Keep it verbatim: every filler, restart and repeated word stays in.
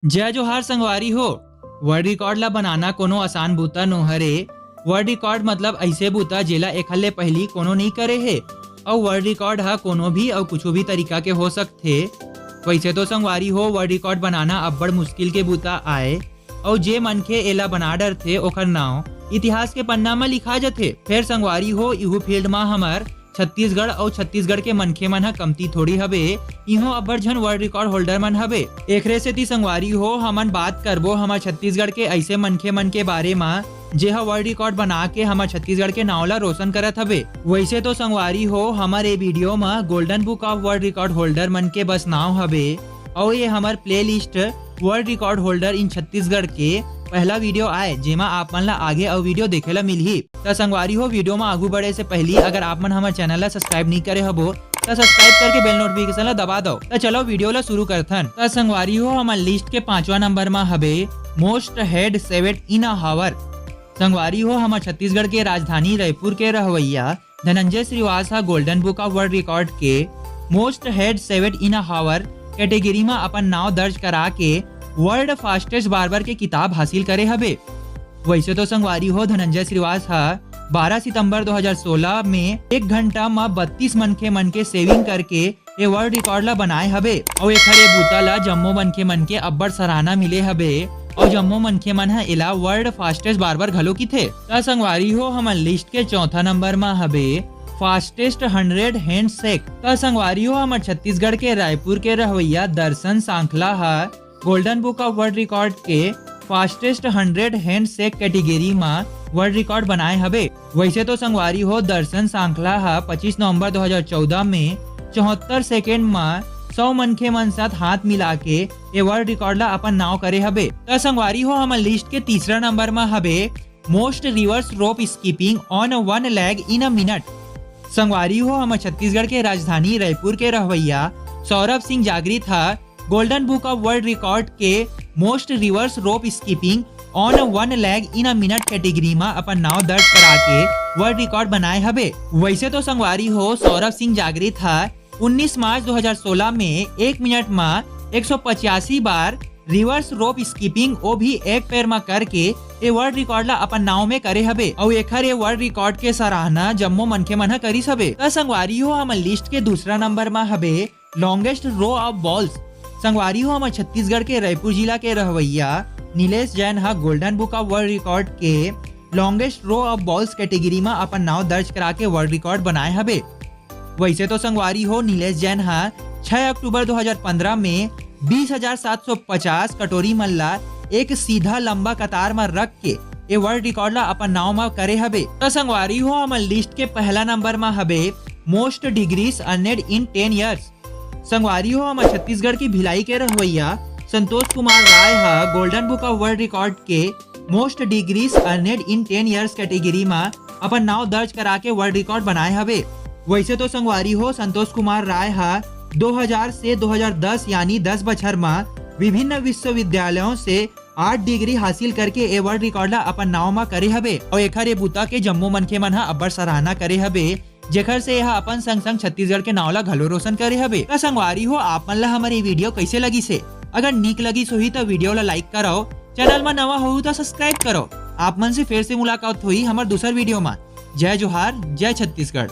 जय जोहार संगवारी हो। वर्ल्ड रिकॉर्ड ला बनाना कोनो आसान बूता नो हरे। वर्ल्ड रिकॉर्ड मतलब अइसे बूता जेला एखर ले पहिली कोनो नइ करे हे, अउ वर्ल्ड रिकॉर्ड ह कोनो भी अउ कुछु भी तरीका के हो सकथे। वइसे तो संगवारी हो, वर्ल्ड रिकॉर्ड बनाना अब्बड़ मुश्किल के बूता आय, अउ जे मनखे एला बना डरथे ओखर नाव इतिहास के पन्ना म लिखा जथे। फेर संगवारी हो, इहू फील्ड म हमर छत्तीसगढ़ अउ छत्तीसगढ़ के मनखे मन ह कमती थोड़ी हबे, इहों अब्बड़ झन वर्ल्ड रिकॉर्ड होल्डर मन हबे। एखरे सेती संगवारी हो, हमन बात करबो हमर छत्तीसगढ़ के अइसे मनखे मन के बारे म, जे ह वर्ल्ड रिकॉर्ड बना के हमर छत्तीसगढ़ के नाव ला रोशन करत हबे। वइसे तो संगवारी हो, हमर ए वीडियो म golden book of world record holder मन के बस नाव हबे, अउ ये हमर playlist world record holder in Chhattisgarh के पहला वीडियो आय, जेमा आप मन ला आगे अउ वीडियो देखे ला मिलही। त संगवारी हो, वीडियो म आगू बढ़े से पहिली अगर आप मन हमर चैनल ला सब्सक्राइब नइ करे हबो, त सब्सक्राइब करके बेल नोटिफिकेशन ला दबा दव। त चलो वीडियो ला शुरू करथन। त संगवारी हो, हमर लिस्ट के पांचवा नंबर म हबे मोस्ट हेड सेवेड इन अ हावर। संगवारी हो, हमर छत्तीसगढ़ के राजधानी रायपुर के रहवइया धनंजय श्रीवास ह golden book of world record के most head सेवेड in uh hour category म अपन नाव दर्ज करा के वर्ल्ड फास्टेस्ट बार्बर के किताब हासिल करे हबे। वइसे तो संगवारी हो, धनंजय श्रीवास ह बारह सितंबर दो हज़ार सोलह में एक घंटा म बत्तीस मनखे मन के सेविंग करके ए वर्ल्ड रिकॉर्ड ला बनाए हबे, अउ एखर ए बूता ला जम्मो मनखे मन के अब्बड़ सराहना मिले हबे, अउ जम्मो मनखे मन ह एला वर्ल्ड फास्टेस्ट बार्बर घलो किथे। त संगवारी हो, हमर लिस्ट के चौथा नंबर म हबे फास्टेस्ट हंड्रेड हैंड शेक। त संगवारी हो, हमर छत्तीसगढ़ के रायपुर के रहवइया दर्शन सांखला ह golden book of world record के fastest hundred hand shake category म वर्ल्ड रिकॉर्ड बनाए हबे। वइसे तो संगवारी हो, दर्शन सांखला ह पच्चीस नवंबर दो हज़ार चौदह में चौहत्तर सेकेंड म सौ मनखे मन साथ हाथ मिला के ए वर्ल्ड रिकॉर्ड ला अपन नाव करे हबे। त संगवारी हो, हमर लिस्ट के तीसरा नंबर म हबे most reverse rope skipping on one leg in a minute. संगवारी हो, हमर छत्तीसगढ़ के राजधानी रायपुर के रहवइया सौरभ सिंह जागृत ह golden book of world record के most reverse rope skipping on one leg in a minute category म अपन नाव दर्ज करा के वर्ल्ड रिकॉर्ड बनाए हबे। वइसे तो संगवारी हो, सौरभ सिंह जागृत ह उन्नीस मार्च दो हज़ार सोलह में एक मिनट म एक सौ पचासी बार रिवर्स रोप स्किपिंग, ओ भी एक पैर म करके ए वर्ल्ड रिकॉर्ड ला अपन नाव में करे हबे, अउ एखर ए वर्ल्ड रिकॉर्ड के सराहना जम्मो मनखे मन ह करिस हबे। त संगवारी हो, हमर लिस्ट के दूसरा नंबर म हबे लॉन्गेस्ट रो ऑफ बॉल्स। संगवारी हो, हमर छत्तीसगढ़ के रायपुर जिला के रहवइया नीलेश जैन ह golden book of world record के longest row of balls category म अपन नाव दर्ज करा के वर्ल्ड रिकॉर्ड बनाए हबे। वइसे तो संगवारी हो, नीलेश जैन ह छह अक्टूबर दो हज़ार पन्द्रह में बीस हज़ार सात सौ पचास कटोरी मन ला एक सीधा लंबा कतार म रख के ए वर्ल्ड रिकॉर्ड ला अपन नाव म करे हबे। त संगवारी हो, हमर लिस्ट के पहला नंबर म हबे most degrees earned in ten years. संगवारी हो, हमर छत्तीसगढ़ के भिलाई के रहवइया संतोष कुमार राय ह golden book of world record के most degrees earned in ten years category म अपन नाव दर्ज करा के वर्ल्ड रिकॉर्ड बनाए हवे। वइसे तो संगवारी हो, संतोष कुमार राय ह दो हज़ार से दो हज़ार दस यानी दस बछर म विभिन्न विश्वविद्यालयों से आठ डिग्री हासिल करके ए वर्ल्ड रिकॉर्ड ला अपन नाव म करे हवे। अउ एखर ए बुता के जम्मो मनखे मन ह अब्बड़ सराहना करे हवे, जेखर से एहा अपन संग-संग छत्तीसगढ़ के नाव ला घलो रोशन करे हवे। त संगवारी हो, आप मन ला हमर ये वीडियो कइसे लगिस हे? अगर नीक लगिस होही त वीडियो ला लाइक करव, चैनल म नवा होहू त सब्सक्राइब करव। आप मन से फेर से मुलाकात होही हमर दूसर वीडियो म। जय जोहार, जय छत्तीसगढ़।